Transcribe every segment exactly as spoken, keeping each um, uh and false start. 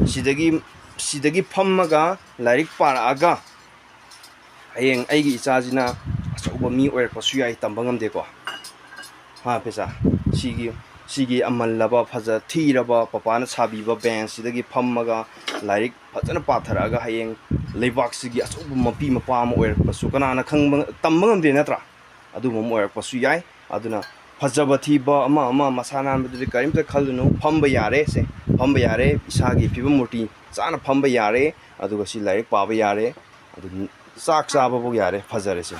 ꯁꯤꯗꯒꯤ, ꯁꯤꯗꯒꯤ ꯐꯝꯃꯒ ꯂꯥꯏꯔꯤꯛ ꯄꯥꯔꯛꯑꯒ ꯍꯌꯦꯡ ꯑꯩꯒꯤ ꯏꯆꯥꯁꯤꯅ ꯑꯆꯧꯕ ꯃꯤ ꯑꯣꯏꯔꯛꯄꯁꯨ ꯌꯥꯏ, ꯇꯝꯕ ꯉꯝꯗꯦꯀꯣ꯫ ꯍꯥ ꯄꯩꯁꯥ, ꯁꯤꯒꯤ, ꯁꯤꯒꯤ ꯑꯃꯜꯂꯕ, ꯐꯖ ꯊꯤꯔꯕ ꯄꯄꯥꯅ ꯁꯥꯕꯤꯕ ꯕꯦꯟꯁꯁꯤꯗꯒꯤ ꯐꯝꯃꯒ ꯂꯥꯏꯔꯤꯛ ꯐꯖꯅ ꯄꯥꯊꯔꯛꯑꯒ ꯍꯌꯦꯡ ꯂꯩꯕꯥꯛꯁꯤꯒꯤ ꯑꯆꯧꯕ ꯃꯄꯤ ꯃꯄꯥ ꯑꯃ ꯑꯣꯏꯔꯛꯄꯁꯨ ꯀꯅꯥꯅ ꯈꯪꯕ, ꯇꯝꯕ ꯉꯝꯗꯦ ꯅꯠꯇ꯭ꯔꯥ? ꯑꯗꯨꯒꯨꯝꯕ ꯑꯃ ꯑꯣꯏꯔꯛꯄꯁꯨ ꯌꯥꯏ꯫ ꯑꯗꯨꯅ ꯐꯖꯕ ꯊꯤꯕ ꯑꯃ ꯑꯃ ꯃꯁꯥ ꯅꯥꯟꯕꯗꯨꯗꯤ ꯀꯔꯤꯝꯇ ꯈꯜꯂꯨꯅꯨ꯫ ꯐꯝꯕ ꯌꯥꯔꯦ ꯁꯦ, ꯐꯝꯕ ꯌꯥꯔꯦ, ꯏꯁꯥꯒꯤ ꯐꯤꯕꯝ ꯃꯨꯔꯇꯤ ꯆꯥꯅ ꯐꯝꯕ ꯌꯥꯔꯦ, ꯑꯗꯨꯒ ꯁꯤ ꯂꯥꯏꯔꯤꯛ ꯄꯥꯕ ꯌꯥꯔꯦ, ꯑꯗꯨ ꯆꯥꯛ ꯆꯥꯕꯐꯥꯎ ꯌꯥꯔꯦ꯫ ꯐꯖꯔꯦ ꯁꯦ꯫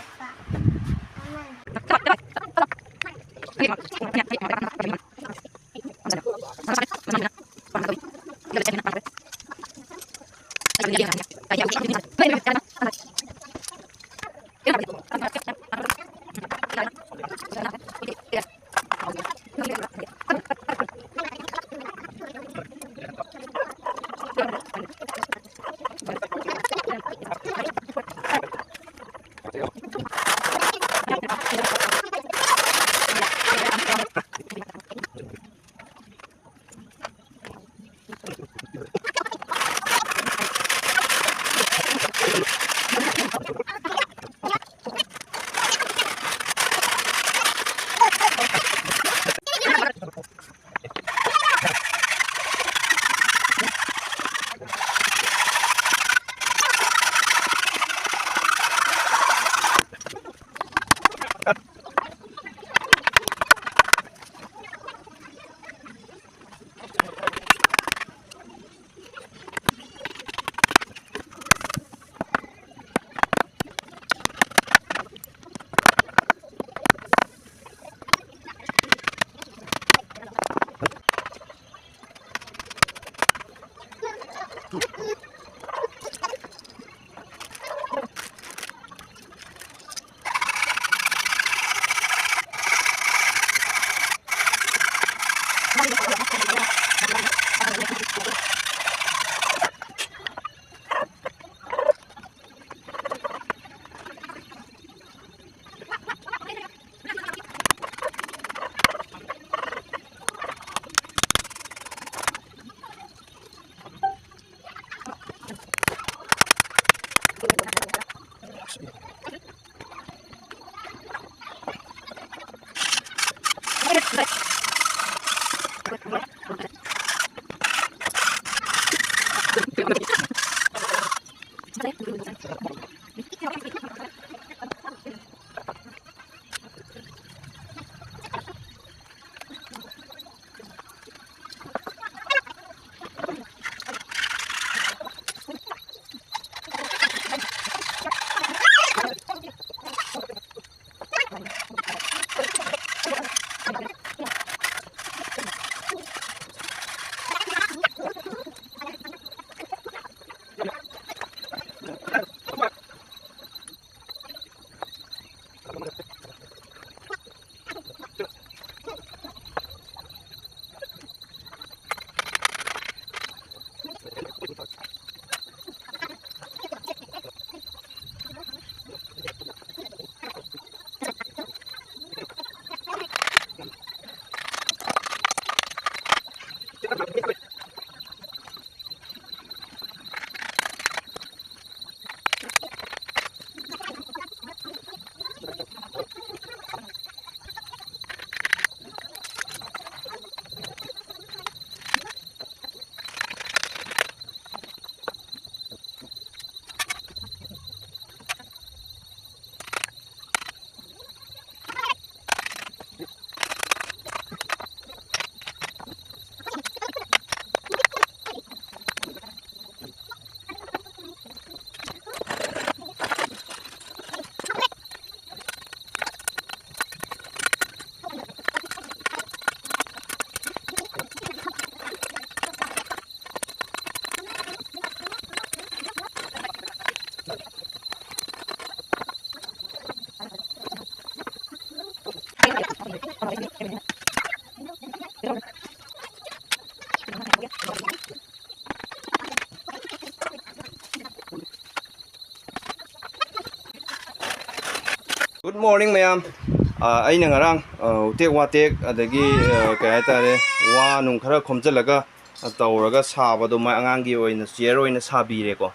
Good morning, ꯃꯌꯥꯝ꯫ ꯑ, ꯑꯩꯅ ꯉꯔꯥꯡ, ꯑ, ꯎꯇꯦꯛ ꯋꯥꯇꯦꯛ, ꯑꯗꯒꯤ, ꯑ, ꯀꯩ ꯍꯥꯏꯇꯥꯔꯦ, ꯋꯥ ꯅꯨꯡ ꯈꯔ ꯈꯣꯝꯖꯤꯜꯂꯒ, ꯑ, ꯇꯧꯔꯒ ꯁꯥꯕꯗꯣ, ꯃꯥ ꯑꯉꯥꯡꯒꯤ ꯑꯣꯏꯅ chair ꯑꯣꯏꯅ ꯁꯥꯕꯤꯔꯦꯀꯣ꯫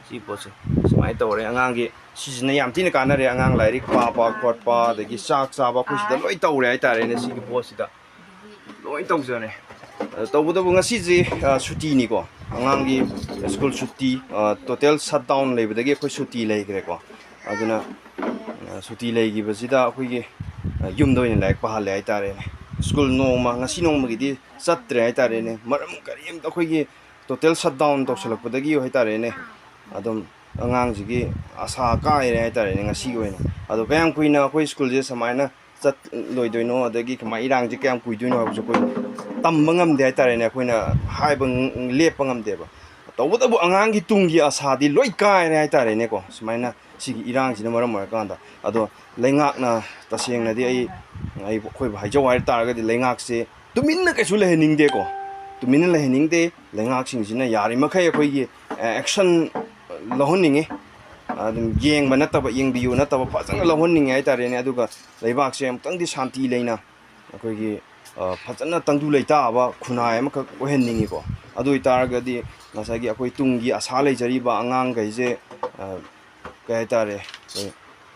ꯁꯤ ꯄꯣꯠꯁꯦ ꯁꯨꯃꯥꯏꯅ ꯇꯧꯔꯦ꯫ ꯑꯉꯥꯡꯒꯤ, ꯁꯤꯁꯤꯅ ꯌꯥꯝ ꯊꯤꯅ ꯀꯥꯟꯅꯔꯦ꯫ ꯑꯉꯥꯡ ꯂꯥꯏꯔꯤꯛ ꯄꯥꯕ ꯈꯣꯠꯄ, ꯑꯗꯒꯤ ꯆꯥꯛ ꯆꯥꯕ, ꯑꯩꯈꯣꯏ ꯁꯤꯗ ꯂꯣꯏ ꯇꯧꯔꯦ ꯍꯥꯏꯇꯥꯔꯦꯅꯦ, ꯁꯤꯒꯤ ꯄꯣꯠꯁꯤꯗ꯫ ꯂꯣꯏ ꯇꯧꯖꯔꯦ꯫ ꯑꯗꯣ ꯇꯧꯕꯇꯕꯨ ꯉꯁꯤꯁꯤ, ꯑ, ꯁꯨꯇꯤꯅꯤꯀꯣ꯫ ꯑꯉꯥꯡꯒꯤ ꯁ꯭ꯀꯨꯜ ꯁꯨꯇꯤ, ꯇꯣꯇꯦꯜ ꯁꯠ ꯗꯥꯎꯟ ꯂꯩꯕꯗꯒꯤ ꯑꯩꯈꯣꯏ ꯁꯨꯇꯤ ꯂꯩꯈ꯭ꯔꯦꯀꯣ꯫ ꯑꯗꯨꯅ, ꯑ, ꯁꯨꯇꯤ ꯂꯩꯈꯤꯕꯁꯤꯗ ꯑꯩꯈꯣꯏꯒꯤ, ꯑ, ꯌꯨꯝꯗ ꯑꯣꯏꯅ ꯂꯥꯏꯔꯤꯛ ꯄꯥꯍꯜꯂꯦ ꯍꯥꯏꯇꯥꯔꯦꯅꯦ꯫ ꯁ꯭ꯀꯨꯜ ꯅꯣꯡꯃ, ꯉꯁꯤ ꯅꯣꯡꯃꯒꯤꯗꯤ ꯆꯠꯇ꯭ꯔꯦ ꯍꯥꯏꯇꯥꯔꯦꯅꯦ꯫ ꯃꯔꯝ ꯀꯔꯤꯝꯇ, ꯑꯩꯈꯣꯏꯒꯤ ꯇꯣꯇꯦꯜ ꯁꯠ ꯗꯥꯎꯟ ꯇꯧꯁꯜꯂꯛꯄꯗꯒꯤ ꯍꯥꯏꯇꯥꯔꯦꯅꯦ, ꯑꯗꯨꯝ ꯑꯉꯥꯡꯁꯤꯒꯤ ꯑꯁꯥ ꯀꯥꯏꯔꯦ ꯍꯥꯏꯇꯥꯔꯦꯅꯦ ꯉꯁꯤꯒꯤ ꯑꯣꯏꯅ꯫ ꯑꯗꯣ ꯀꯌꯥꯝ ꯀꯨꯏꯅ ꯑꯩꯈꯣꯏ ꯁ꯭ꯀꯨꯜꯁꯦ ꯁꯨꯃꯥꯏꯅ ꯆꯠꯂꯣꯏꯗꯣꯏꯅꯣ, ꯑꯗꯒꯤ ꯀꯃꯥꯏ, ꯏꯔꯥꯡꯁꯦ ꯀꯌꯥꯝ ꯀꯨꯏꯗꯣꯏꯅꯣ ꯍꯥꯏꯕꯁꯨ ꯑꯩꯈꯣꯏ ꯇꯝꯕ ꯉꯝꯗꯦ ꯍꯥꯏꯇꯥꯔꯦꯅꯦ꯫ ꯑꯩꯈꯣꯏꯅ ꯍꯥꯏꯕ ꯉ-, ꯂꯦꯞꯄ ꯉꯝꯗꯦꯕ꯫ ꯇꯧꯕꯇꯕꯨ ꯑꯉꯥꯡꯒꯤ ꯇꯨꯡꯒꯤ ꯑꯁꯥꯗꯤ ꯂꯣꯏ ꯀꯥꯏꯔꯦ ꯍꯥꯏꯇꯥꯔꯦꯅꯦꯀꯣ, ꯁꯨꯃꯥꯏꯅ ꯁꯤꯒꯤ ꯏꯔꯥꯡꯁꯤꯅ ꯃꯔꯝ ꯑꯣꯏꯔꯀꯥꯟꯗ꯫ ꯑꯗꯣ ꯂꯩꯉꯥꯛꯅ ꯇꯁꯦꯡꯅꯗꯤ ꯑꯩ, ꯑꯩ, ꯑꯩꯈꯣꯏꯕꯨ ꯍꯥꯏꯖꯧ ꯍꯥꯏ ꯇꯥꯔꯒꯗꯤ, ꯂꯩꯉꯥꯛꯁꯦ ꯇꯨꯃꯤꯟꯅ ꯀꯩꯁꯨ ꯂꯩꯍꯟꯅꯤꯡꯗꯦꯀꯣ, ꯇꯨꯃꯤꯟꯅ ꯂꯩꯍꯟꯅꯤꯡꯗꯦ꯫ ꯂꯩꯉꯥꯛꯁꯤꯡꯁꯤꯅ ꯌꯥꯔꯤꯃꯈꯩ ꯑꯩꯈꯣꯏꯒꯤ, ꯑ, ꯑꯦꯛꯁꯟ ꯂꯧꯍꯟꯅꯤꯡꯉꯤ꯫ ꯑꯗꯨꯝ ꯌꯦꯡꯕ ꯅꯠꯇꯕ, ꯌꯦꯡꯕꯤꯌꯨ ꯅꯠꯇꯕ, ꯐꯖꯅ ꯂꯧꯍꯟꯅꯤꯡꯉꯦ ꯍꯥꯏꯇꯥꯔꯦꯅꯦ꯫ ꯑꯗꯨꯒ ꯂꯩꯕꯥꯛꯁꯦ ꯑꯃꯨꯛꯇꯪꯗꯤ ꯁꯥꯟꯇꯤ ꯂꯩꯅ ꯑꯩꯈꯣꯏꯒꯤ, ꯑ, ꯐꯖꯅ ꯇꯪꯗꯨ ꯂꯩꯇꯥꯕ ꯈꯨꯟꯅꯥꯏ ꯑꯃꯈꯛ ꯑꯣꯏꯍꯟꯅꯤꯡꯉꯤꯀꯣ꯫ ꯑꯗꯨ ꯑꯣꯏꯇꯥꯔꯒꯗꯤ ꯉꯁꯥꯏꯒꯤ ꯑꯩꯈꯣꯏ ꯇꯨꯡꯒꯤ ꯑꯁꯥ ꯂꯩꯖꯔꯤꯕ ꯑꯉꯥꯡꯈꯩꯁꯦ, ꯑ, ꯀꯩ ꯍꯥꯏꯇꯥꯔꯦ, ꯑꯩꯈꯣꯏ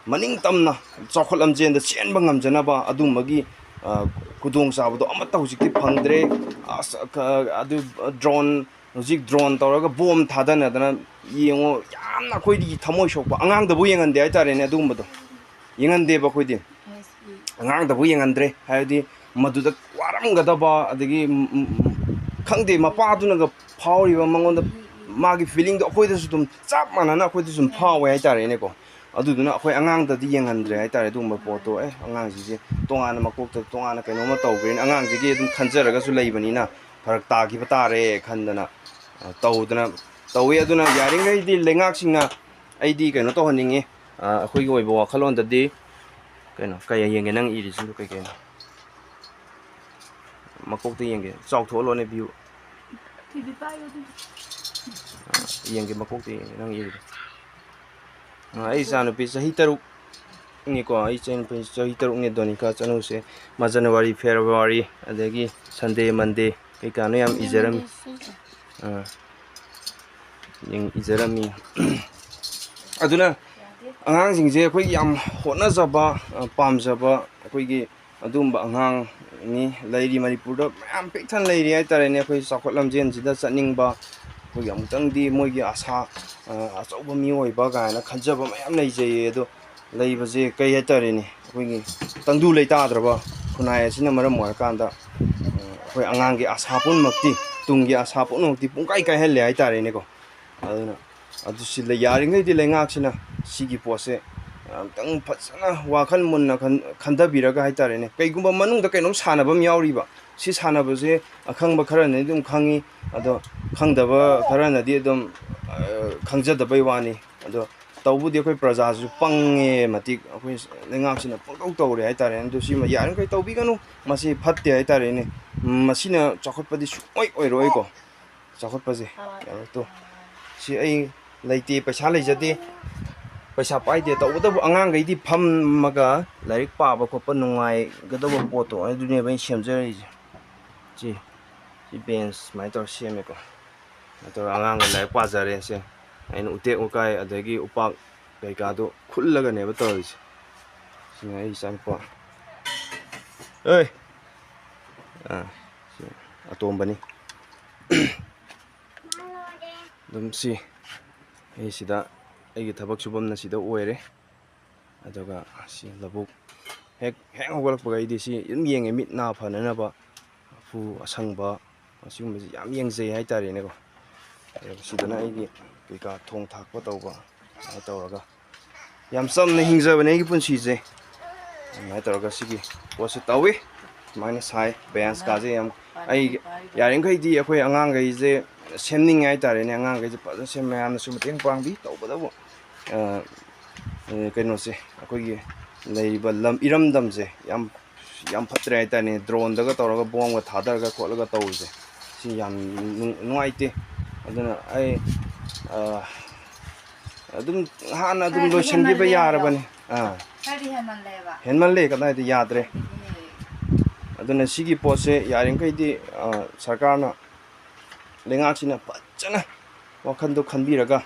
ꯃꯅꯤꯡ ꯇꯝꯅ ꯆꯥꯎꯈꯠ ꯂꯝꯖꯦꯟꯗ ꯆꯦꯟꯕ ꯉꯝꯖꯅꯕ ꯑꯗꯨꯝꯕꯒꯤ, ꯑ, ꯈꯨꯗꯣꯡꯆꯥꯕꯗꯣ ꯑꯃꯠꯇ ꯍꯧꯖꯤꯛꯇꯤ ꯐꯪꯗ꯭ꯔꯦ꯫ ꯑꯁ, ꯀ-, ꯑꯗꯨ ꯗ꯭ꯔꯣꯟ, ꯍꯧꯖꯤꯛ ꯗ꯭ꯔꯣꯟ ꯇꯧꯔꯒ ꯕꯣꯝ ꯊꯥꯗꯅꯗꯅ, ꯌꯦꯡꯉꯣ, ꯌꯥꯝꯅ ꯑꯩꯈꯣꯏꯗꯒꯤ ꯊꯃꯣꯏ ꯁꯣꯛꯄ, ꯑꯉꯥꯡꯗꯕꯨ ꯌꯦꯡꯍꯟꯗꯦ ꯍꯥꯏꯇꯥꯔꯦꯅꯦ꯫ ꯑꯗꯨꯒꯨꯝꯕꯗꯣ ꯌꯦꯡꯍꯟꯗꯦꯕ ꯑꯩꯈꯣꯏꯗꯤ꯫ ꯑꯉꯥꯡꯗꯕꯨ ꯌꯦꯡꯍꯟꯗ꯭ꯔꯦ꯫ ꯍꯥꯏꯕꯗꯤ ꯃꯗꯨꯗ ꯋꯥꯔꯝꯒꯗꯕ, ꯑꯗꯒꯤ, ꯎꯝ, ꯎꯝ, ꯎꯝ, ꯈꯪꯗꯦ, ꯃꯄꯥꯗꯨꯅꯒ ꯐꯥꯎꯔꯤꯕ, ꯃꯉꯣꯟꯗ ꯃꯥꯒꯤ ꯐꯤꯂꯤꯡꯗꯣ ꯑꯩꯈꯣꯏꯗꯁꯨ ꯑꯗꯨꯝ ꯆꯞ ꯃꯥꯟꯅꯅ ꯑꯩꯈꯣꯏꯗꯁꯨ ꯑꯗꯨꯝ ꯐꯥꯎꯋꯦ ꯍꯥꯏꯇꯥꯔꯦꯅꯦꯀꯣ꯫ ꯑꯗꯨꯗꯨꯅ ꯑꯩꯈꯣꯏ ꯑꯉꯥꯡꯗꯗꯤ ꯌꯦꯡꯍꯟꯗ꯭ꯔꯦ ꯍꯥꯏꯇꯥꯔꯦ ꯑꯗꯨꯒꯨꯝꯕ ꯄꯣꯠꯇꯣ꯫ ꯑꯦ, ꯑꯉꯥꯡꯁꯤꯡꯁꯦ ꯇꯣꯉꯥꯟꯅ ꯃꯀꯣꯛꯇ ꯇꯣꯉꯥꯟꯅ ꯀꯩꯅꯣꯝꯃ ꯇꯧꯈ꯭ꯔꯦꯅ, ꯑꯉꯥꯡꯁꯤꯒꯤ ꯑꯗꯨꯝ ꯈꯟꯖꯔꯒꯁꯨ ꯂꯩꯕꯅꯤꯅ ꯐꯔꯛ ꯇꯥꯈꯤꯕ ꯇꯥꯔꯦ ꯈꯟꯗꯅ, ꯑ, ꯇꯧꯗꯅ ꯇꯧꯋꯤ꯫ ꯑꯗꯨꯅ ꯌꯥꯔꯤꯉꯩꯗꯤ ꯂꯩꯉꯥꯛꯁꯤꯡꯅ, ꯑꯩꯗꯤ ꯀꯩꯅꯣ ꯇꯧꯍꯟꯅꯤꯡꯉꯤ, ꯑ, ꯑꯩꯈꯣꯏꯒꯤ ꯑꯣꯏꯕ ꯋꯥꯈꯜꯂꯣꯟꯗꯗꯤ, ꯀꯩꯅꯣ, ꯀꯩ ꯌꯦꯡꯒꯦ ꯅꯪ ꯏꯔꯤꯁꯤꯡꯗꯣ ꯀꯩ ꯀꯩꯅꯣ? ꯃꯀꯣꯛꯇ ꯌꯦꯡꯒꯦ, ꯆꯥꯎꯊꯣꯛꯍꯜꯂꯣꯅꯦ ꯚ꯭ꯌꯨ꯫ ꯊꯣꯏꯕꯤ ꯄꯥꯏꯌꯣ ꯑꯗꯨꯝ꯫ ꯑ, ꯌꯦꯡꯒꯦ, ꯃꯀꯣꯛꯇ ꯌꯦꯡꯒꯦ ꯅꯪ ꯏꯔꯤꯗꯣ꯫ ꯑ, ꯑꯩ ꯏꯆꯥꯅꯨꯄꯤ ꯆꯍꯤ ꯇꯔꯨꯛꯅꯤꯀꯣ, ꯑꯩ ꯏꯆꯥꯅꯨꯄꯤ ꯆꯍꯤ ꯇꯔꯨꯛꯅꯤ, ꯗꯣꯅꯤꯀꯥ ꯆꯅꯨꯁꯦ꯫ ꯃꯥ ꯖꯅꯋꯥꯔꯤ, ꯐꯦꯕ꯭ꯔꯨꯋꯥꯔꯤ, ꯑꯗꯒꯤ ꯁꯟꯗꯦ, ꯃꯟꯗꯦ ꯀꯩꯀꯥꯅꯣ ꯌꯥꯝ ꯏꯖꯔꯝꯃꯤ꯫ ꯑꯥ, ꯌꯦꯡ-, ꯏꯖꯔꯝꯃꯤ꯫ ꯑꯗꯨꯅ ꯑꯉꯥꯡꯁꯤꯡꯁꯦ ꯑꯩꯈꯣꯏꯒꯤ ꯌꯥꯝ ꯍꯣꯠꯅꯖꯕ, ꯑ, ꯄꯥꯝꯖꯕ, ꯑꯩꯈꯣꯏꯒꯤ ꯑꯗꯨꯒꯨꯝꯕ ꯑꯉꯥꯡꯅꯤ꯫ ꯂꯩꯔꯤ, ꯃꯅꯤꯄꯨꯔꯗ ꯃꯌꯥꯝ ꯄꯤꯛ ꯊꯟꯅ ꯂꯩꯔꯤ ꯍꯥꯏꯇꯥꯔꯦꯅꯦ꯫ ꯑꯩꯈꯣꯏ ꯆꯥꯎꯈꯠ ꯂꯝꯖꯦꯟꯁꯤꯗ ꯆꯠꯅꯤꯡꯕ, ꯑꯩꯈꯣꯏꯒꯤ ꯑꯃꯨꯛꯇꯪꯗꯤ ꯃꯣꯏꯒꯤ ꯑꯁꯥ, ꯑ, ꯑꯆꯧꯕ ꯃꯤꯑꯣꯏꯕ ꯀꯥꯏꯅ ꯈꯟꯖꯕ ꯃꯌꯥꯝ ꯂꯩꯖꯩꯌꯦ꯫ ꯑꯗꯣ ꯂꯩꯕꯁꯦ ꯀꯩ ꯍꯥꯏꯇꯥꯔꯦꯅꯦ, ꯑꯩꯈꯣꯏꯒꯤ ꯇꯪꯗꯨ ꯂꯩꯇꯥꯗ꯭ꯔꯕ ꯈꯨꯟꯅꯥꯏ ꯑꯁꯤꯅ ꯃꯔꯝ ꯑꯣꯏꯔꯀꯥꯟꯗ, ꯑ, ꯑꯩꯈꯣꯏ ꯑꯉꯥꯡꯒꯤ ꯑꯁꯥ ꯄꯨꯝꯅꯃꯛꯇꯤ, ꯇꯨꯡꯒꯤ ꯑꯁꯥ ꯄꯨꯝꯅꯃꯛꯇꯤ ꯄꯨꯡꯀꯥꯏ ꯀꯥꯏꯍꯜꯂꯦ ꯍꯥꯏꯇꯥꯔꯦꯅꯦꯀꯣ꯫ ꯑꯗꯨꯅ ꯑꯗꯨ ꯁꯤ ꯂꯩ-, ꯌꯥꯔꯤꯉꯩꯗꯤ ꯂꯩꯉꯥꯛꯁꯤꯅ ꯁꯤꯒꯤ ꯄꯣꯠꯁꯦ ꯑꯝꯇꯪ ꯐꯖꯅ ꯋꯥꯈꯜ ꯃꯨꯟꯅ ꯈꯟ-, ꯈꯟꯊꯕꯤꯔꯒ ꯍꯥꯏꯇꯥꯔꯦꯅꯦ, ꯀꯩꯒꯨꯝꯕ ꯃꯅꯨꯡꯗ ꯀꯩꯅꯣꯝ ꯁꯥꯟꯅꯕ ꯑꯃ ꯌꯥꯎꯔꯤꯕ, ꯁꯤ ꯁꯥꯟꯅꯕꯁꯦ ꯑꯈꯪꯕ ꯈꯔꯅꯗꯤ ꯑꯗꯨꯝ ꯈꯪꯉꯤ, ꯑꯗꯣ ꯈꯪꯗꯕ ꯈꯔꯅꯗꯤ ꯑꯗꯨꯝ, ꯑ, ꯈꯪꯖꯗꯕꯩ ꯋꯥꯅꯤ꯫ ꯑꯗꯣ ꯇꯧꯕꯨꯗꯤ ꯑꯩꯈꯣꯏ ꯄ꯭ꯔꯖꯥꯁꯤꯁꯨ ꯄꯪꯉꯦ ꯃꯇꯤꯛ, ꯑꯩꯈꯣꯏ ꯂꯩꯉꯥꯛꯁꯤꯅ ꯄꯪꯇꯧ ꯇꯧꯔꯦ ꯍꯥꯏꯇꯥꯔꯦ꯫ ꯑꯗꯨ ꯁꯤꯃ ꯌꯥꯔꯤꯃꯈꯩ ꯇꯧꯕꯤꯒꯅꯨ, ꯃꯁꯤ ꯐꯠꯇꯦ ꯍꯥꯏꯇꯥꯔꯦꯅꯦ꯫ ꯃꯁꯤꯅ ꯆꯥꯎꯈꯠꯄꯗꯤ ꯁꯨꯡꯑꯣꯏ ꯑꯣꯏꯔꯣꯏꯀꯣ꯫ ꯆꯥꯎꯈꯠꯄꯁꯦ ꯌꯥꯔꯛꯇꯣ꯫ ꯁꯤ ꯑꯩ ꯂꯩꯇꯦ, ꯄꯩꯁꯥ ꯂꯩꯖꯗꯦ, ꯄꯩꯁꯥ ꯄꯥꯏꯗꯦ, ꯇꯧꯕꯇꯕꯨ ꯑꯉꯥꯡꯈꯩꯗꯤ ꯐꯝꯃꯒ ꯂꯥꯏꯔꯤꯛ ꯄꯥꯕ ꯈꯣꯠꯄ ꯅꯨꯡꯉꯥꯏꯒꯗꯧꯕ ꯄꯣꯠꯇꯣ ꯑꯗꯨꯅꯦꯕ ꯑꯩꯅ ꯁꯦꯝꯖꯔꯤꯁꯦ꯫ ꯁꯤ, ꯁꯤ ꯕꯦꯟꯁ ꯁꯨꯃꯥꯏꯅ ꯇꯧꯔ ꯁꯦꯝꯃꯦꯀꯣ꯫ ꯁꯨꯃꯥꯏꯅ ꯇꯧꯔꯒ ꯑꯉꯥꯡꯈꯩ ꯂꯥꯏꯔꯤꯛ ꯄꯥꯖꯔꯦ꯫ ꯁꯦ, ꯑꯩꯅ ꯎꯇꯦꯛ ꯎꯀꯥꯏ ꯑꯗꯒꯤ ꯎꯄꯥꯛ ꯀꯩꯀꯥꯗꯣ ꯈꯨꯜꯂꯒꯅꯦꯕ ꯇꯧꯔꯤꯁꯦ꯫ ꯁꯤꯅ ꯑꯩ ꯏꯆꯥꯅꯨꯄꯥ꯫ ꯑꯦ! ꯑꯥ, ꯁꯤ ꯑꯇꯣꯝꯕꯅꯤ꯫ ꯑꯗꯨꯝ ꯁꯤ ꯑꯩ ꯁꯤꯗ ꯑꯩꯒꯤ ꯊꯕꯛ ꯁꯨꯐꯝꯅ ꯁꯤꯗ ꯑꯣꯏꯔꯦ꯫ ꯑꯗꯨꯒ ꯁꯤ ꯂꯧꯕꯨꯛ ꯍꯦꯛ, ꯍꯦꯛ ꯍꯧꯒꯠꯂꯛꯄꯒ ꯑꯩꯗꯤ ꯁꯤ ꯑꯗꯨꯝ ꯌꯦꯡꯉꯦ, ꯃꯤꯠ ꯅꯥ ꯐꯅꯅꯕ꯫ ꯂꯐꯨ ꯑꯁꯪꯕ, ꯑꯁꯤꯒꯨꯝꯕꯁꯤ ꯌꯥꯝ ꯌꯦꯡꯖꯩ ꯍꯥꯏꯇꯥꯔꯦꯅꯦꯀꯣ꯫ ꯑꯗꯨꯒ ꯁꯤꯗꯅ ꯑꯩꯒꯤ ꯀꯩꯀꯥ ꯊꯣꯡ ꯊꯥꯛꯄ ꯇꯧꯕ, ꯑꯗꯨꯃꯥꯏꯅ ꯇꯧꯔꯒ ꯌꯥꯝ ꯆꯝꯅ ꯍꯤꯡꯖꯕꯅꯦ ꯑꯩꯒꯤ ꯄꯨꯟꯁꯤꯁꯦ꯫ ꯑꯗꯨꯃꯥꯏꯅ ꯇꯧꯔꯒ ꯁꯤꯒꯤ ꯄꯣꯠꯁꯦ ꯇꯧꯏ꯫ ꯁꯨꯃꯥꯏꯅ ꯁꯥꯏ꯫ ꯕꯦꯟꯁꯀꯥꯁꯦ ꯌꯥꯝ, ꯑꯩ ꯌꯥꯔꯤꯃꯈꯩꯗꯤ ꯑꯩꯈꯣꯏ ꯑꯉꯥꯡꯈꯩꯁꯦ ꯁꯦꯝꯅꯤꯡꯉꯦ ꯍꯥꯏꯇꯥꯔꯦꯅꯦ꯫ ꯑꯉꯥꯡꯈꯩꯁꯦ ꯐꯖꯅ ꯁꯦꯝ-, ꯃꯌꯥꯝꯅꯁꯨ ꯃꯇꯦꯡ ꯄꯥꯡꯕꯤ꯫ ꯇꯧꯕꯇꯕꯨ, ꯑ, ꯑ, ꯀꯩꯅꯣꯁꯦ, ꯑꯩꯈꯣꯏꯒꯤ ꯂꯩꯔꯤꯕ ꯂꯝ, ꯏꯔꯝꯗꯝꯁꯦ ꯌꯥꯝ, ꯌꯥꯝ ꯐꯠꯇ꯭ꯔꯦ ꯍꯥꯏꯇꯥꯔꯦꯅꯦ꯫ ꯗ꯭ꯔꯣꯟꯗꯒ ꯇꯧꯔꯒ, ꯕꯣꯝꯒ ꯊꯥꯗꯔꯒ ꯈꯣꯠꯂꯒ ꯇꯧꯕꯁꯦ, ꯁꯤ ꯌꯥꯝ ꯅꯨꯡ-, ꯅꯨꯡꯉꯥꯏꯇꯦ꯫ ꯑꯗꯨꯅ ꯑꯩ, ꯑ, ꯑꯗꯨꯝ ꯍꯥꯟꯅ ꯑꯗꯨꯝ ꯈꯔꯗꯤ ꯂꯣꯏꯁꯤꯟꯈꯤꯕ ꯍꯦꯟꯃꯜꯂꯦ ꯌꯥꯔꯕꯅꯤ꯫ ꯑꯗꯣ꯫ ꯑꯥ꯫ ꯈꯔꯗꯤ ꯍꯦꯟꯃꯜꯂꯦꯕ꯫ ꯍꯦꯟꯃꯜꯂꯦ, ꯀꯗꯥꯏꯗ ꯌꯥꯗ꯭ꯔꯦ꯫ ꯑꯗꯒꯤ ꯑꯗꯨꯅ ꯁꯤꯒꯤ ꯄꯣꯠꯁꯦ ꯌꯥꯔꯤꯃꯈꯩꯗꯤ, ꯑ, ꯁꯔꯀꯥꯔꯅ, ꯂꯩꯉꯥꯛꯁꯤꯅ ꯐꯖꯅ ꯋꯥꯈꯜꯗꯣ ꯈꯟꯕꯤꯔꯒ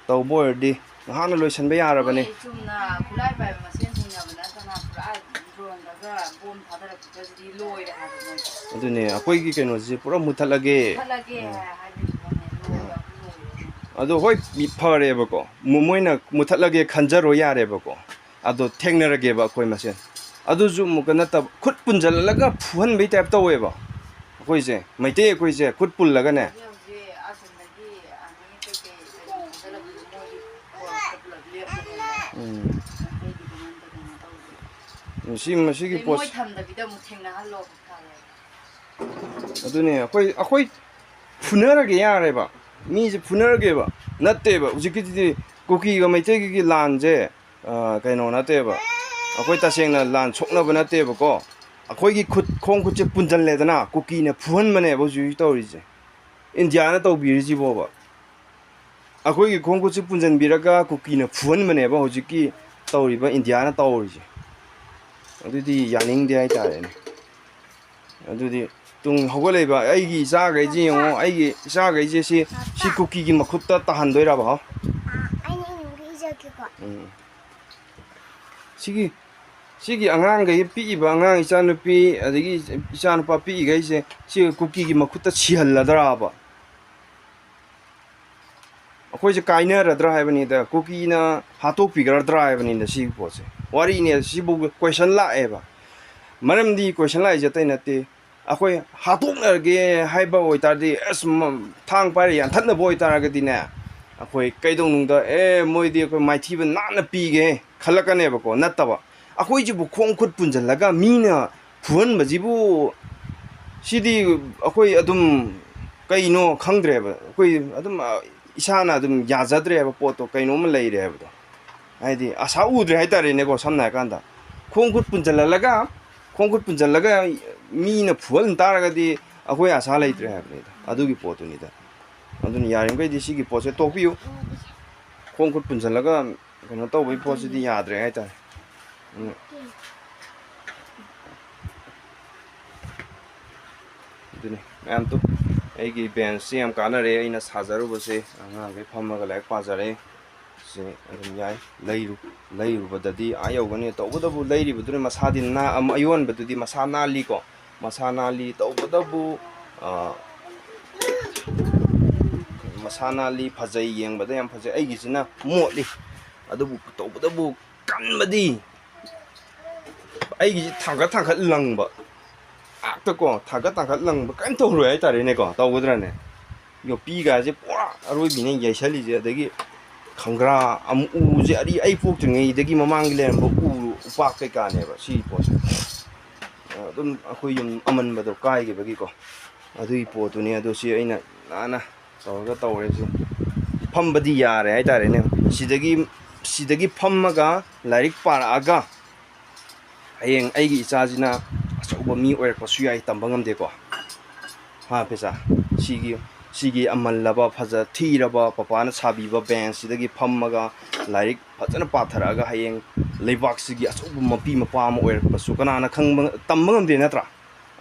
ꯇꯧꯕ ꯑꯣꯏꯔꯗꯤ ꯉꯍꯥꯟꯅ ꯂꯣꯏꯁꯤꯟꯕ ꯌꯥꯔꯕꯅꯦ꯫ ꯍꯣꯏ, ꯆꯨꯝꯅ ꯈꯨꯠꯂꯥꯏ ꯄꯥꯏꯕ ꯃꯁꯦꯟ ꯊꯦꯡꯅꯕ ꯅꯠꯇꯅ ꯄꯨꯔꯥ ꯗ꯭ꯔꯣꯟꯗꯒ ꯕꯣꯝ ꯊꯥꯗꯔꯛꯄꯗꯗꯤ ꯂꯣꯏꯔꯦ ꯍꯥꯏꯕ ꯃꯣꯏꯗꯣ꯫ ꯑꯗꯨꯅꯦ, ꯑꯩꯈꯣꯏꯒꯤ ꯀꯩꯅꯣꯁꯦ ꯄꯨꯔꯥ ꯃꯨꯠꯊꯠꯂꯒꯦ꯫ ꯃꯨꯠꯊꯠꯂꯒꯦ ꯎꯝ꯫ ꯍꯥꯏꯕꯤꯕꯅꯦ, ꯂꯣꯏꯔꯦ꯫ ꯑꯗꯣ ꯍꯣꯏ, ꯃꯤ ꯐꯔꯦꯕꯀꯣ, ꯃꯣ-, ꯃꯣꯏꯅ ꯃꯨꯊꯠꯂꯒꯦ ꯈꯟꯖꯔꯣ ꯌꯥꯔꯦꯕꯀꯣ, ꯑꯗꯣ ꯊꯦꯡꯅꯔꯒꯦꯕ ꯑꯩꯈꯣꯏ ꯃꯁꯦꯟ꯫ ꯑꯗꯨꯁꯨ ꯑꯃꯨꯛꯀ ꯅꯠꯇꯕ, ꯈꯨꯠ ꯄꯨꯟꯁꯤꯜꯂꯒ ꯐꯨꯍꯟꯕꯩ ꯇꯥꯏꯞ ꯇꯧꯋꯦꯕ꯫ ꯑꯩꯈꯣꯏꯁꯦ, ꯃꯩꯇꯩ ꯑꯩꯈꯣꯏꯁꯦ ꯈꯨꯠ ꯄꯨꯜꯂꯒꯅꯦ꯫ ꯍꯧꯖꯤꯛ ꯍꯧꯖꯤꯛ ꯑꯁꯣꯝꯗꯒꯤ ꯑꯥꯔꯃꯤ ꯀꯩꯀꯩ ꯀꯩꯅꯣ ꯊꯥꯖꯤꯜꯂꯛꯄꯗꯣ ꯃꯣꯏꯒꯤ ꯐꯣꯔꯁꯇ ꯄꯨꯂꯞ ꯂꯦꯞꯄꯅꯦꯕ꯫ ꯎꯝ꯫ ꯃꯩꯇꯩꯒꯤꯗꯤ ꯑꯝꯇ ꯀꯩꯅꯣ ꯇꯧꯗꯦ꯫ ꯁꯤ, ꯃꯁꯤꯒꯤ ꯑꯗꯩ ꯄꯣꯠ ꯃꯣꯏ ꯊꯝꯗꯕꯤꯗ ꯑꯃꯨꯛ ꯊꯦꯡꯅꯍꯜꯂꯣ ꯐꯔꯦ꯫ ꯑꯗꯨꯅꯦ, ꯑꯩꯈꯣꯏ, ꯑꯩꯈꯣꯏ ꯐꯨꯅꯔꯒꯦ ꯌꯥꯔꯦꯕ, ꯃꯤꯁꯦ ꯐꯨꯅꯔꯒꯦꯕ, ꯅꯠꯇꯦꯕ꯫ ꯍꯧꯖꯤꯛꯀꯤꯗꯨꯗꯤ ꯀꯨꯀꯤꯒ ꯃꯩꯇꯩꯒꯤ ꯂꯥꯟꯁꯦ, ꯑ, ꯀꯩꯅꯣ ꯅꯠꯇꯦꯕ, ꯑꯩꯈꯣꯏ ꯇꯁꯦꯡꯅ ꯂꯥꯟ ꯁꯣꯛꯅꯕ ꯅꯠꯇꯦꯕꯀꯣ꯫ ꯑꯩꯈꯣꯏꯒꯤ ꯈꯨꯠ, ꯈꯣꯡ ꯈꯨꯠꯁꯦ ꯄꯨꯟꯁꯤꯜꯂꯦꯗꯅ, ꯀꯨꯀꯤꯅ ꯐꯨꯍꯟꯕꯅꯦꯕ ꯍꯧꯖꯤꯛ ꯍꯧꯖꯤꯛ ꯇꯧꯔꯤꯁꯦ, ꯏꯟꯗꯤꯌꯥꯅ ꯇꯧꯕꯤꯔꯤꯁꯤꯕꯣꯕ꯫ ꯑꯩꯈꯣꯏꯒꯤ ꯈꯣꯡ ꯈꯨꯠꯁꯦ ꯄꯨꯟꯁꯤꯟꯕꯤꯔꯒ ꯀꯨꯀꯤꯅ ꯐꯨꯍꯟꯕꯅꯦꯕ ꯍꯧꯖꯤꯛꯀꯤ ꯇꯧꯔꯤꯕ ꯏꯟꯗꯤꯌꯥꯅ ꯇꯧꯔꯤꯁꯦ꯫ ꯑꯗꯨꯗꯤ ꯌꯥꯅꯤꯡꯗꯦ ꯍꯥꯏꯇꯥꯔꯦꯅꯦ꯫ ꯑꯗꯨꯗꯤ ꯇꯨꯡ ꯍꯧꯒꯠꯂꯛꯏꯕ ꯑꯩꯒꯤ ꯏꯆꯥꯈꯩꯁꯦ ꯌꯦꯡꯉꯣ, ꯑꯩꯒꯤ ꯏꯆꯥꯈꯩꯁꯦ ꯁꯤ, ꯁꯤ ꯀꯨꯀꯤꯒꯤ ꯃꯈꯨꯠꯇ ꯇꯥꯍꯟꯗꯣꯏꯔꯕ, ꯍꯣ? ꯑꯩꯅ ꯏꯅꯤꯡꯕ ꯏꯖꯒꯦꯀꯣ꯫ ꯎꯝ꯫ ꯁꯤꯒꯤ, ꯁꯤꯒꯤ ꯑꯉꯥꯡꯈꯩ, ꯄꯤꯛꯏꯕ ꯑꯉꯥꯡ, ꯏꯆꯥꯅꯨꯄꯤ ꯑꯗꯒꯤ ꯏꯆꯥꯅꯨꯄꯥ ꯄꯤꯛꯏꯈꯩꯁꯦ ꯁꯤ ꯀꯨꯀꯤꯒꯤ ꯃꯈꯨꯠꯇ ꯁꯤꯍꯜꯂꯗ꯭ꯔꯕ? ꯑꯩꯈꯣꯏꯁꯦ ꯀꯥꯏꯅꯔꯗ꯭ꯔꯥ ꯍꯥꯏꯕꯅꯤꯗ, ꯀꯨꯀꯤꯅ ꯍꯥꯠꯇꯣꯛꯄꯤꯒꯗ꯭ꯔꯥ ꯍꯥꯏꯕꯅꯤꯗ ꯁꯤꯒꯤ ꯄꯣꯠꯁꯦ꯫ ꯋꯥꯔꯤꯅꯦ, ꯁꯤꯕꯨ ꯀꯣꯏꯁꯟ ꯂꯥꯛꯑꯦꯕ꯫ ꯃꯔꯝꯗꯤ ꯀꯣꯏꯁꯟ ꯂꯥꯛꯏꯁꯦ ꯑꯇꯩ ꯅꯠꯇꯦ, ꯑꯩꯈꯣꯏ ꯍꯥꯠꯇꯣꯛꯅꯔꯒꯦ ꯍꯥꯏꯕ ꯑꯣꯏꯇꯥꯔꯗꯤ, ꯑꯁ, ꯃ-, ꯊꯥꯡ ꯄꯥꯏꯔ ꯌꯥꯟꯊꯠꯅꯕ ꯑꯣꯏꯇꯥꯔꯒꯗꯤꯅꯦ, ꯑꯩꯈꯣꯏ ꯀꯩꯗꯧꯅꯨꯡꯗ, "ꯑꯦ, ꯃꯣꯏꯗꯤ ꯑꯩꯈꯣꯏ ꯃꯥꯏꯊꯤꯕ ꯅꯥꯟꯅ ꯄꯤꯒꯦ" ꯈꯜꯂꯛꯀꯅꯦꯕꯀꯣ꯫ ꯅꯠꯇꯕ, ꯑꯩꯈꯣꯏꯁꯤꯕꯨ ꯈꯣꯡ ꯈꯨꯠ ꯄꯨꯟꯁꯤꯜꯂꯒ ꯃꯤꯅ ꯐꯨꯍꯟꯕꯁꯤꯕꯨ, ꯁꯤꯗꯤ ꯑꯩꯈꯣꯏ ꯑꯗꯨꯝ ꯀꯩꯅꯣ ꯈꯪꯗ꯭ꯔꯦꯕ꯫ ꯑꯩꯈꯣꯏ ꯑꯗꯨꯝ, ꯑ, ꯏꯁꯥꯅ ꯑꯗꯨꯝ ꯌꯥꯖꯗ꯭ꯔꯦꯕ ꯄꯣꯠꯇꯣ, ꯀꯩꯅꯣꯝꯃ ꯂꯩꯔꯦ ꯍꯥꯏꯕꯗꯣ꯫ ꯍꯥꯏꯗꯤ ꯑꯁꯥ ꯎꯗ꯭ꯔꯦ ꯍꯥꯏꯇꯥꯔꯦꯅꯦꯀꯣ, ꯁꯝꯅ ꯍꯥꯏꯔꯀꯥꯟꯗ꯫ ꯈꯣꯡ ꯈꯨꯠ ꯄꯨꯟꯁꯤꯜꯍꯜꯂꯒ, ꯈꯣꯡ ꯈꯨꯠ ꯄꯨꯟꯁꯤꯜꯂꯒ ꯃꯤꯅ ꯐꯨꯍꯟ ꯇꯥꯔꯒꯗꯤ ꯑꯩꯈꯣꯏ ꯑꯁꯥ ꯂꯩꯇ꯭ꯔꯦ ꯍꯥꯏꯕꯅꯤꯗ, ꯑꯗꯨꯒꯤ ꯄꯣꯠꯇꯨꯅꯤꯗ꯫ ꯑꯗꯨꯅ ꯌꯥꯔꯤꯃꯈꯩꯗꯤ ꯁꯤꯒꯤ ꯄꯣꯠꯁꯦ ꯇꯣꯛꯄꯤꯌꯨ꯫ ꯈꯣꯡ ꯈꯨꯠ ꯄꯨꯟꯁꯤꯜꯂꯒ ꯀꯩꯅꯣ ꯇꯧꯕꯒꯤ ꯄꯣꯠꯁꯤꯗꯤ ꯌꯥꯗ꯭ꯔꯦ ꯍꯥꯏꯇꯥꯔꯦ꯫ ꯎꯝ꯫ ꯑꯗꯨꯅꯤ ꯃꯌꯥꯝ ꯇꯨ-, ꯑꯩꯒꯤ ꯕꯦꯟꯁꯁꯤ ꯌꯥꯝ ꯀꯥꯟꯅꯔꯦ꯫ ꯑꯩꯅ ꯁꯥꯖꯔꯨꯕꯁꯦ ꯑꯉꯥꯡꯈꯩ ꯐꯝꯃꯒ ꯂꯥꯏꯔꯤꯛ ꯄꯥꯖꯔꯦ꯫ ꯁꯤ ꯑꯗꯨꯝ ꯌꯥꯏ꯫ ꯂꯩꯔꯨ-, ꯂꯩꯔꯨꯕꯗꯗꯤ ꯑꯥ ꯌꯧꯒꯅꯤ꯫ ꯇꯧꯕꯇꯕꯨ ꯂꯩꯔꯤꯕꯗꯨꯅ ꯃꯁꯥꯗꯤ ꯅꯥ-, ꯑꯝ-, ꯑꯌꯣꯟꯕꯗꯨꯗꯤ ꯃꯁꯥ ꯅꯥꯜꯂꯤꯀꯣ꯫ ꯃꯁꯥ ꯅꯥꯜꯂꯤ꯫ ꯇꯧꯕꯇꯕꯨ, ꯑꯥ, ꯃꯁꯥ ꯅꯥꯜꯂꯤ, ꯐꯖꯩ, ꯌꯦꯡꯕꯗ ꯌꯥꯝ ꯐꯖꯩ꯫ ꯑꯩꯒꯤꯁꯤꯅ ꯃꯣꯠꯂꯤ, ꯑꯗꯨꯕꯨ ꯇꯧꯕꯇꯕꯨ ꯀꯟꯕꯗꯤ ꯑꯩꯒꯤꯁꯤ ꯊꯥꯡꯒꯠ ꯊꯥꯡꯒꯠ ꯂꯪꯕ ꯉꯥꯛꯇꯀꯣ, ꯊꯥꯡꯒꯠ ꯊꯥꯡꯒꯠ ꯂꯪꯕ ꯀꯔꯤꯝ ꯇꯧꯔꯣꯏ ꯍꯥꯏꯇꯥꯔꯦꯅꯦꯀꯣ꯫ ꯇꯧꯒꯗ꯭ꯔꯅꯦ? ꯌꯣꯄꯤꯒꯥꯁꯦ ꯄꯨꯔꯥ ꯑꯔꯣꯏꯕꯤꯅꯦ ꯌꯩꯁꯜꯂꯤꯁꯦ꯫ ꯑꯗꯒꯤ ꯈꯪꯒ꯭ꯔꯥ ꯑꯃ ꯎꯁꯦ ꯑꯔꯤ-, ꯑꯩ ꯄꯣꯛꯇ꯭ꯔꯤꯉꯩꯗꯒꯤ ꯃꯃꯥꯡꯒꯤ ꯂꯩꯔꯝꯕ ꯎ, ꯎꯄꯥꯛ ꯀꯩꯀꯥꯅꯦꯕ ꯁꯤ ꯄꯣꯠꯁꯦ꯫ ꯑꯗꯨꯝ ꯑꯩꯈꯣꯏ ꯌꯨꯝ ꯑꯃꯟꯕꯗꯣ ꯀꯥꯏꯈꯤꯕꯒꯤ ꯀꯣ, ꯑꯗꯨꯒꯤ ꯄꯣꯠꯇꯨꯅꯤ꯫ ꯑꯗꯣ ꯁꯤ ꯑꯩꯅ ꯅꯥꯟꯅ ꯇꯧꯔꯒ ꯇꯧꯔꯦ꯫ ꯁꯤ ꯐꯝꯕꯗꯤ ꯌꯥꯔꯦ ꯍꯥꯏꯇꯥꯔꯦꯅꯦ꯫ ꯁꯤꯗꯒꯤ, ꯁꯤꯗꯒꯤ ꯐꯝꯃꯒ ꯂꯥꯏꯔꯤꯛ ꯄꯥꯔꯛꯑꯒ ꯍꯌꯦꯡ ꯑꯩꯒꯤ ꯏꯆꯥꯁꯤꯅ ꯑꯆꯧꯕ ꯃꯤ ꯑꯣꯏꯔꯛꯄꯁꯨ ꯌꯥꯏ, ꯇꯝꯕ ꯉꯝꯗꯦꯀꯣ꯫ ꯍꯥ ꯄꯦꯆꯥ, ꯁꯤꯒꯤ, ꯁꯤꯒꯤ ꯑꯃꯜꯂꯕ, ꯐꯖ ꯊꯤꯔꯕ ꯄꯄꯥꯅ ꯁꯥꯕꯤꯕ ꯕꯦꯟꯁꯁꯤꯗꯒꯤ ꯐꯝꯃꯒ ꯂꯥꯏꯔꯤꯛ ꯐꯖꯅ ꯄꯥꯊꯔꯛꯑꯒ ꯍꯌꯦꯡ ꯂꯩꯕꯥꯛꯁꯤꯒꯤ ꯑꯆꯧꯕ ꯃꯄꯤ ꯃꯄꯥ ꯑꯃ ꯑꯣꯏꯔꯛꯄꯁꯨ ꯀꯅꯥꯅ ꯈꯪꯕ, ꯇꯝꯕ ꯉꯝꯗꯦ ꯅꯠꯇ꯭ꯔꯥ?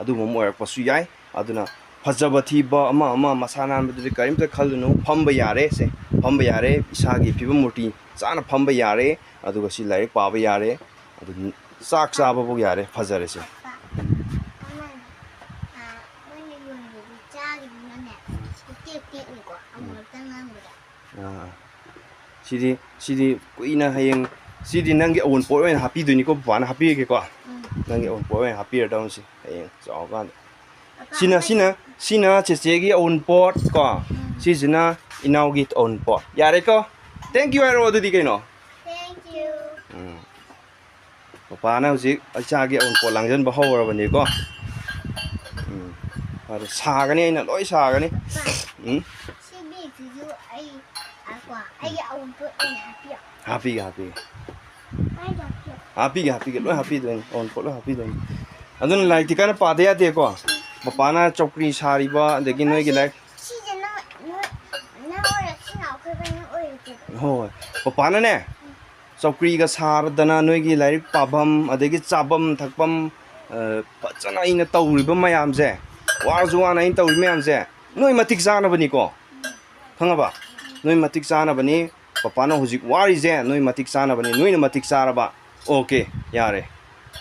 ꯑꯗꯨꯒꯨꯝꯕ ꯑꯃ ꯑꯣꯏꯔꯛꯄꯁꯨ ꯌꯥꯏ꯫ ꯑꯗꯨꯅ ꯐꯖꯕ ꯊꯤꯕ ꯑꯃ ꯑꯃ, ꯃꯁꯥ ꯅꯥꯟꯕꯗꯨꯗꯤ ꯀꯔꯤꯝꯇ ꯈꯜꯂꯨꯅꯨ꯫ ꯐꯝꯕ ꯌꯥꯔꯦ ꯁꯦ, ꯐꯝꯕ ꯌꯥꯔꯦ, ꯏꯁꯥꯒꯤ ꯐꯤꯕꯝ ꯃꯨꯔꯇꯤ ꯆꯥꯅ ꯐꯝꯕ ꯌꯥꯔꯦ꯫ ꯑꯗꯨꯒ ꯁꯤ ꯂꯥꯏꯔꯤꯛ ꯄꯥꯕ ꯌꯥꯔꯦ꯫ ꯑꯗꯨ ꯆꯥꯛ ꯆꯥꯕꯐꯥꯎ ꯌꯥꯔꯦ꯫ ꯐꯖꯔꯦ ꯁꯦ꯫ ꯑꯃꯅ, ꯑꯥ, ꯃꯣꯏꯅ ꯌꯣꯟꯕꯗꯤ ꯆꯥꯒꯤꯗꯨꯅꯅꯦ, ꯄꯨꯛꯇꯦꯛ ꯇꯦꯛꯅꯤꯀꯣ, ꯑꯃꯨꯔꯛꯇꯪ ꯂꯥꯡꯕꯗ꯫ ꯑꯥ꯫ ꯁꯤꯗꯤ, ꯁꯤꯗꯤ ꯀꯨꯏꯅ ꯍꯌꯦꯡ, ꯁꯤꯗꯤ ꯅꯪꯒꯤ ꯑꯋꯨꯟꯄꯣꯠ ꯑꯣꯏꯅ ꯍꯥꯞꯄꯤꯗꯣꯏꯅꯤꯀꯣ, ꯕꯕꯥꯅ ꯍꯥꯞꯄꯤꯔꯒꯦꯀꯣ꯫ ꯎꯝ꯫ ꯅꯪꯒꯤ ꯑꯋꯨꯟꯄꯣꯠ ꯑꯣꯏꯅ ꯍꯥꯞꯄꯤꯔꯗꯧꯅꯤ ꯁꯤ ꯍꯌꯦꯡ ꯆꯥꯎꯔꯀꯥꯟꯗ꯫ ꯄꯄꯥ, ꯁꯤꯅ, ꯑꯃ ꯁꯤꯅ, ꯁꯤꯅ ꯆꯦꯆꯦꯒꯤ ꯑꯋꯨꯟꯄꯣꯠ ꯀꯣ꯫ ꯎꯝ꯫ ꯁꯤꯁꯤꯅ ꯏꯅꯥꯎꯒꯤ ꯑꯋꯨꯟꯄꯣꯠ꯫ ꯌꯥꯔꯦꯀꯣ? Thank you ꯍꯥꯏꯔꯛꯑꯣ ꯑꯗꯨꯗꯤ ꯀꯩꯅꯣ? Thank you꯫ ꯎꯝ꯫ ꯄꯄꯥꯅ ꯍꯧꯖꯤꯛ ꯏꯆꯥꯒꯤ ꯑꯋꯨꯟꯄꯣꯠ ꯂꯥꯡꯁꯤꯟꯕ ꯍꯧꯔꯕꯅꯤꯀꯣ꯫ ꯎꯝ꯫ ꯑꯗꯨ ꯁꯥꯒꯅꯤ, ꯑꯩꯅ ꯂꯣꯏ ꯁꯥꯒꯅꯤ꯫ ꯎꯝ꯫ ꯁꯤ ꯕꯦꯒꯁꯤꯁꯨ ꯑꯩ, ꯑ, ꯀꯣ, ꯑꯩꯒꯤ ꯑꯋꯨꯟꯄꯣꯠ ꯑꯣꯏꯅ ꯍꯥꯞꯄꯤꯌꯣ꯫ ꯍꯥꯞꯄꯤꯒꯦ, ꯍꯥꯞꯄꯤꯒꯦ꯫ ꯀꯥꯏꯗ ꯍꯥꯞꯄꯤꯌꯣ? ꯍꯥꯞꯄꯤꯒꯦ, ꯍꯥꯞꯄꯤꯒꯦ, ꯂꯣꯏ ꯍꯥꯞꯄꯤꯗꯣꯏꯅꯤ, ꯑꯋꯨꯟꯄꯣꯠ ꯂꯣꯏ ꯍꯥꯞꯄꯤꯗꯣꯏꯅꯤ꯫ ꯑꯗꯨꯅ ꯂꯥꯏꯔꯤꯛꯇꯤ ꯀꯟꯅ ꯄꯥꯗ ꯌꯥꯗꯦꯀꯣ꯫ ꯄꯄꯥꯅ ꯆꯧꯀ꯭ꯔꯤ ꯁꯥꯔꯤꯕ, ꯑꯗꯒꯤ ꯅꯣꯏꯒꯤ ꯂꯥꯏꯔꯤꯛ ꯁꯤꯁꯦ ꯅꯪ, ꯅꯣꯏ, ꯅꯪ ꯑꯣꯏꯔꯦ, ꯁꯤ ꯅꯥꯎꯈꯣꯏꯕ ꯅꯪ ꯑꯣꯏꯔꯦ꯫ ꯍꯣꯏ, ꯍꯣꯏ꯫ ꯄꯄꯥꯅꯅꯦ, ꯆꯧꯀ꯭ꯔꯤꯒ ꯁꯥꯔꯗꯅ ꯅꯣꯏꯒꯤ ꯂꯥꯏꯔꯤꯛ ꯄꯥꯐꯝ, ꯑꯗꯒꯤ ꯆꯥꯐꯝ ꯊꯛꯐꯝ, ꯑ, ꯐꯖꯅ ꯑꯩꯅ ꯇꯧꯔꯤꯕ ꯃꯌꯥꯝꯁꯦ, ꯋꯥꯔꯁꯨ ꯋꯥꯅ ꯑꯩꯅ ꯇꯧꯔꯤ ꯃꯌꯥꯝꯁꯦ, ꯅꯣꯏ ꯃꯇꯤꯛ ꯆꯥꯅꯕꯅꯤꯀꯣ꯫ ꯈꯪꯉꯕ? ꯅꯣꯏ ꯃꯇꯤꯛ ꯆꯥꯅꯕꯅꯤ꯫ ꯄꯄꯥꯅ ꯍꯧꯖꯤꯛ ꯋꯥꯔꯤꯁꯦ ꯅꯣꯏ ꯃꯇꯤꯛ ꯆꯥꯅꯕꯅꯤ꯫ ꯅꯣꯏꯅ ꯃꯇꯤꯛ ꯆꯥꯔꯕ, ꯑꯣꯀꯦ, ꯌꯥꯔꯦ꯫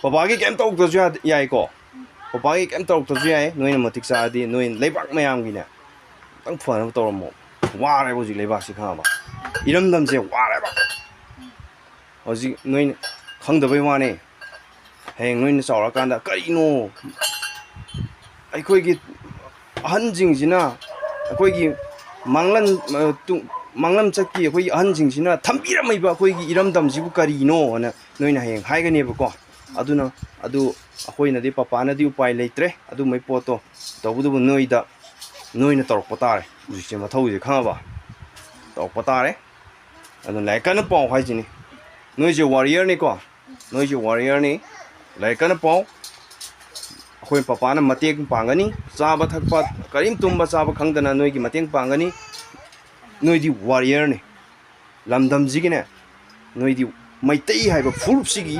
ꯄꯄꯥꯒꯤ ꯀꯩꯝ ꯇꯧꯔꯛꯇ꯭ꯔꯁꯨ ꯌꯥ-, ꯌꯥꯏꯀꯣ꯫ ꯄꯄꯥꯒꯤ ꯀꯩꯝ ꯇꯧꯔꯛꯇ꯭ꯔꯁꯨ ꯌꯥꯏ꯫ ꯅꯣꯏꯅ ꯃꯇꯤꯛ ꯆꯥꯔꯗꯤ ꯅꯣꯏ ꯂꯩꯕꯥꯛ ꯃꯌꯥꯝꯒꯤꯅꯦ꯫ ꯑꯝꯇꯪ ꯐꯅꯕ ꯇꯧꯔꯝꯃꯣ꯫ ꯋꯥꯔꯦꯕ ꯍꯧꯖꯤꯛ ꯂꯩꯕꯥꯛꯁꯤ, ꯈꯪꯉꯕ? ꯏꯔꯝꯗꯝꯁꯦ ꯋꯥꯔꯦꯕ꯫ ꯍꯧꯖꯤꯛ ꯅꯣꯏꯅ ꯈꯪꯗꯕꯩ ꯋꯥꯅꯦ꯫ ꯍꯌꯦꯡ ꯅꯣꯏꯅ ꯆꯥꯎꯔꯀꯥꯟꯗ ꯀꯔꯤꯅꯣ ꯑꯩꯈꯣꯏꯒꯤ ꯑꯍꯟꯁꯤꯡꯁꯤꯅ, ꯑꯩꯈꯣꯏꯒꯤ ꯃꯥꯡꯂꯟ, ꯑ, ꯇꯨ-, ꯃꯥꯡꯂꯝꯆꯠꯀꯤ ꯑꯩꯈꯣꯏꯒꯤ ꯑꯍꯟꯁꯤꯡꯁꯤꯅ ꯊꯝꯕꯤꯔꯝꯃꯤꯕ ꯑꯩꯈꯣꯏꯒꯤ ꯏꯔꯝꯗꯝꯁꯤꯕꯨ ꯀꯔꯤꯅꯣ ꯍꯥꯏꯅ ꯅꯣꯏꯅ ꯍꯌꯦꯡ ꯍꯥꯏꯒꯅꯦꯕꯀꯣ꯫ ꯑꯗꯨꯅ ꯑꯗꯨ ꯑꯩꯈꯣꯏꯅꯗꯤ, ꯄꯄꯥꯅꯗꯤ ꯎꯄꯥꯏ ꯂꯩꯇ꯭ꯔꯦ ꯑꯗꯨꯝꯕꯩ ꯄꯣꯠꯇꯣ꯫ ꯇꯧꯕꯇꯕꯨ ꯅꯣꯏꯗ, ꯅꯣꯏꯅ ꯇꯧꯔꯛꯄ ꯇꯥꯔꯦ ꯍꯧꯖꯤꯛꯁꯦ ꯃꯊꯧꯁꯦ, ꯈꯪꯉꯕ? ꯇꯧꯔꯛꯄ ꯇꯥꯔꯦ꯫ ꯑꯗꯨꯅ ꯂꯥꯏꯔꯤꯛ ꯀꯟꯅ ꯄꯥꯎ ꯍꯥꯏꯁꯤꯅꯤ꯫ ꯅꯣꯏꯁꯦ ꯋꯥꯔꯤꯌꯔꯅꯤꯀꯣ, ꯅꯣꯏꯁꯦ ꯋꯥꯔꯤꯌꯔꯅꯤ꯫ ꯂꯥꯏꯔꯤꯛ ꯀꯟꯅ ꯄꯥꯎ꯫ ꯑꯩꯈꯣꯏ ꯄꯄꯥꯅ ꯃꯇꯦꯡ ꯄꯥꯡꯒꯅꯤ꯫ ꯆꯥꯕ ꯊꯛꯄ ꯀꯔꯤꯝ, ꯇꯨꯝꯕ ꯆꯥꯕ ꯈꯪꯗꯅ ꯅꯣꯏꯒꯤ ꯃꯇꯦꯡ ꯄꯥꯡꯒꯅꯤ꯫ ꯅꯣꯏꯗꯤ ꯋꯥꯔꯤꯌꯔꯅꯤ꯫ ꯂꯝꯗꯝꯁꯤꯒꯤꯅꯦ, ꯅꯣꯏꯗꯤ ꯃꯩꯇꯩ ꯍꯥꯏꯕ ꯐꯨꯔꯨꯞꯁꯤꯒꯤ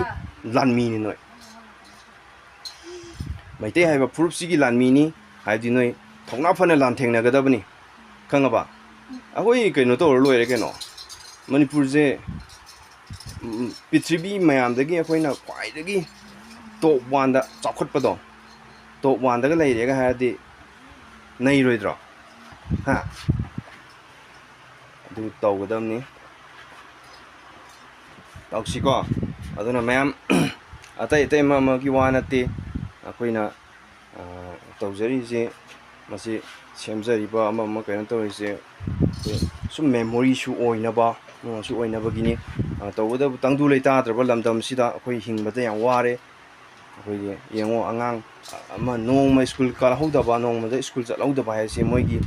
ꯂꯥꯟꯃꯤꯅꯤ ꯅꯣꯏ꯫ ꯃꯩꯇꯩ ꯍꯥꯏꯕ ꯐꯨꯔꯨꯞꯁꯤꯒꯤ ꯂꯥꯟꯃꯤꯅꯤ꯫ ꯍꯥꯏꯕꯗꯤ ꯅꯣꯏ ꯊꯧꯅꯥ ꯐꯅ ꯂꯥꯟꯊꯦꯡꯅꯒꯗꯕꯅꯤ, ꯈꯪꯉꯕ? ꯑꯩꯈꯣꯏ ꯀꯩꯅꯣ ꯇꯧꯔ ꯂꯣꯏꯔꯦ ꯀꯩꯅꯣ꯫ ꯃꯅꯤꯄꯨꯔꯁꯦ, ꯎꯝ, ꯄ꯭ꯔꯤꯊꯤꯕꯤ ꯃꯌꯥꯝꯗꯒꯤ ꯑꯩꯈꯣꯏꯅ ꯈ꯭ꯋꯥꯏꯗꯒꯤ ꯇꯣꯞ ꯋꯥꯟꯗ ꯆꯥꯎꯈꯠꯄꯗꯣ, ꯇꯣꯞ ꯋꯥꯟꯗꯒ ꯂꯩꯔꯦꯒ ꯍꯥꯏꯔꯗꯤ ꯅꯩꯔꯣꯏꯗ꯭ꯔꯣ? ꯍꯥ? ꯑꯗꯨ ꯇꯧꯒꯗꯕꯅꯤ꯫ ꯇꯧꯁꯤꯀꯣ꯫ ꯑꯗꯨꯅ ꯃꯌꯥꯝ, ꯑꯇꯩ ꯑꯇꯩ ꯑꯃ ꯑꯃꯒꯤ ꯋꯥ ꯅꯠꯇꯦ꯫ ꯑꯩꯈꯣꯏꯅ, ꯑ, ꯇꯧꯖꯔꯤꯁꯦ, ꯃꯁꯤ ꯁꯦꯝꯖꯔꯤꯕ ꯑꯃ ꯑꯃ ꯀꯩꯅꯣ ꯇꯧꯔꯤꯁꯦ, ꯑꯩꯈꯣꯏ ꯁꯨꯝ ꯃꯦꯃꯣꯔꯤꯁꯨ ꯑꯣꯏꯅꯕ, ꯑꯃꯁꯨ ꯑꯣꯏꯅꯕꯒꯤꯅꯤ꯫ ꯑ, ꯇꯧꯕꯇꯕꯨ ꯇꯪꯗꯨ ꯂꯩꯇꯥꯗ꯭ꯔꯕ ꯂꯝꯗꯝꯁꯤꯗ ꯑꯩꯈꯣꯏ ꯍꯤꯡꯕꯗ ꯌꯥꯝ ꯋꯥꯔꯦ꯫ ꯑꯩꯈꯣꯏꯒꯤ ꯌꯦꯡꯉꯣ, ꯑꯉꯥꯡ ꯑꯃ ꯅꯣꯡꯃ ꯁ꯭ꯀꯨꯜ ꯀꯥꯍꯧꯗꯕ, ꯅꯣꯡꯃꯗ ꯁ꯭ꯀꯨꯜ ꯆꯠꯍꯧꯗꯕ ꯍꯥꯏꯁꯦ ꯃꯣꯏꯒꯤ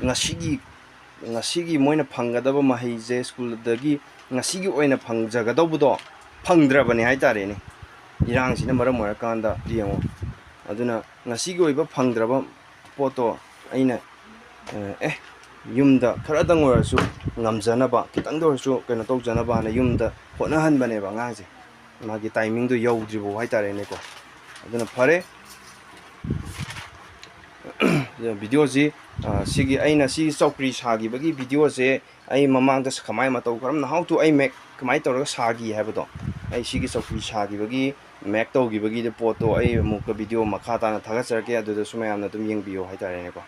ꯉꯁꯤꯒꯤ, ꯉꯁꯤꯒꯤ ꯃꯣꯏꯅ ꯐꯪꯒꯗꯕ ꯃꯍꯩꯁꯦ ꯁ꯭ꯀꯨꯜꯗꯒꯤ ꯉꯁꯤꯒꯤ ꯑꯣꯏꯅ ꯐꯪꯖꯒꯗꯧꯕꯗꯣ ꯐꯪꯗ꯭ꯔꯕꯅꯦ ꯍꯥꯏ ꯇꯥꯔꯦꯅꯦ, ꯏꯔꯥꯡꯁꯤꯅ ꯃꯔꯝ ꯑꯣꯏꯔꯀꯥꯟꯗ꯫ ꯌꯦꯡꯉꯣ, ꯑꯗꯨꯅ ꯉꯁꯤꯒꯤ ꯑꯣꯏꯕ ꯐꯪꯗ꯭ꯔꯕ ꯄꯣꯠꯇꯣ ꯑꯩꯅ, ꯑꯦ, ꯌꯨꯝꯗ ꯈꯔꯗꯪ ꯑꯣꯏꯔꯁꯨ ꯉꯝꯖꯅꯕ, ꯈꯤꯇꯪꯗ ꯑꯣꯏꯔꯁꯨ ꯀꯩꯅꯣ ꯇꯧꯖꯅꯕꯅ ꯌꯨꯝꯗ ꯍꯣꯠꯅꯍꯟꯕꯅꯦꯕ ꯑꯉꯥꯡꯁꯦ, ꯃꯥꯒꯤ ꯇꯥꯏꯃꯤꯡꯗꯣ ꯌꯧꯗ꯭ꯔꯤꯕꯐꯥꯎ ꯍꯥꯏ ꯇꯥꯔꯦꯅꯦꯀꯣ꯫ ꯑꯗꯨꯅ ꯐꯔꯦ꯫ ꯚꯤꯗꯤꯑꯣꯁꯤ, ꯑ, ꯁꯤꯒꯤ, ꯑꯩꯅ ꯁꯤ ꯆꯧꯀ꯭ꯔꯤ ꯁꯥꯈꯤꯕꯒꯤ ꯚꯤꯗꯤꯑꯣꯁꯦ ꯑꯩ ꯃꯃꯥꯡꯗ ꯀꯃꯥꯏꯅ ꯃꯇꯧ ꯀꯔꯝꯅ, how to ꯑꯩ ꯃꯦꯛ ꯀꯃꯥꯏꯅ ꯇꯧꯔꯒ ꯁꯥꯈꯤ ꯍꯥꯏꯕꯗꯣ, ꯑꯩ ꯁꯤꯒꯤ ꯆꯧꯀ꯭ꯔꯤ ꯁꯥꯈꯤꯕꯒꯤ, ꯃꯦꯛ ꯇꯧꯈꯤꯕꯒꯤꯗ ꯄꯣꯠꯇꯣ ꯑꯩ ꯑꯃꯨꯛꯀ ꯚꯤꯗꯤꯑꯣ ꯃꯈꯥ ꯇꯥꯅ ꯊꯥꯒꯠꯆꯔꯛꯀꯦ, ꯑꯗꯨꯗꯁꯨ ꯃꯌꯥꯝꯅ ꯑꯗꯨꯝ ꯌꯦꯡꯕꯤꯌꯣ ꯍꯥꯏꯇꯥꯔꯦꯅꯦꯀꯣ꯫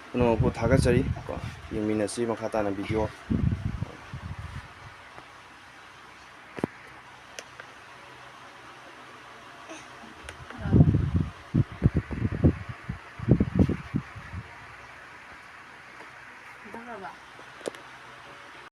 ꯄꯨꯝꯅꯃꯛꯄꯨ ꯊꯥꯒꯠꯆꯔꯤ꯫ ꯀꯣ, ꯌꯦꯡꯃꯤꯟꯅꯁꯤ ꯃꯈꯥ ꯇꯥꯅ ꯚꯤꯗꯤꯑꯣ꯫ ꯍꯟꯊꯈ꯭ꯔꯕ?